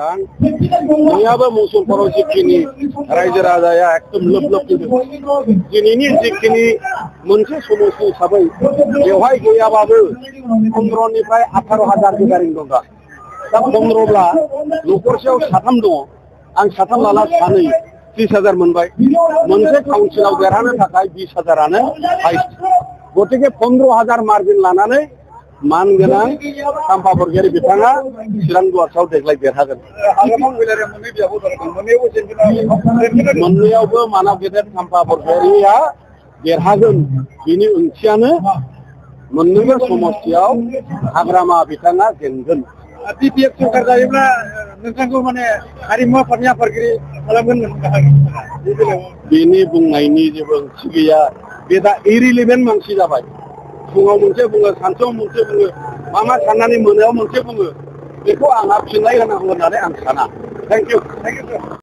बिथां बयहाबो मुसलपुराव जिखिनि रायजो राजाया एकदम लोब लोब फैदों दिनैनि जिखिनि मोनसे समस्या हिसाबै बेवहाय गैयाबाबो 15निफ्राय 18,000 रिगारिं दं दा 15ब्ला न'खरसेयाव साथाम दङ आं साथाम लाना सानै 30,000 मोनबाय मोनसे काउन्सिलाव देरहानो थाखाय 20,000आनो हाइस्ट गतिके 15,000 मार्जिन लानानै मानगोनां साम्पा बरगयारी बिथाङा चिरां दुवार्सआव देग्लाय देरहागोन मोननैयावबो मानाव गेदेर साम्पा बरगयारीया देरहागोन बिनि ओंथियानो मोननैबो समस्तियाव हाग्रामा बिथाङा जेनगोन बिपिएफ सरकार जायोब्ला नोंथांखौ माने हारिमु आफादनि आफादगिरि खालामगोन बेनि बुंनायनि जेबो ओंथि गैया बे दा इरिलिभेन्ट मानसि जाबाय फुङाव मोनसे बुङो सानसुआव मोनसे बुङो मा साननानै मोनायाव मोनसे बुङो बेखौ आंहा फिननाय होनांगौ होननानै आं साना थेंक इउ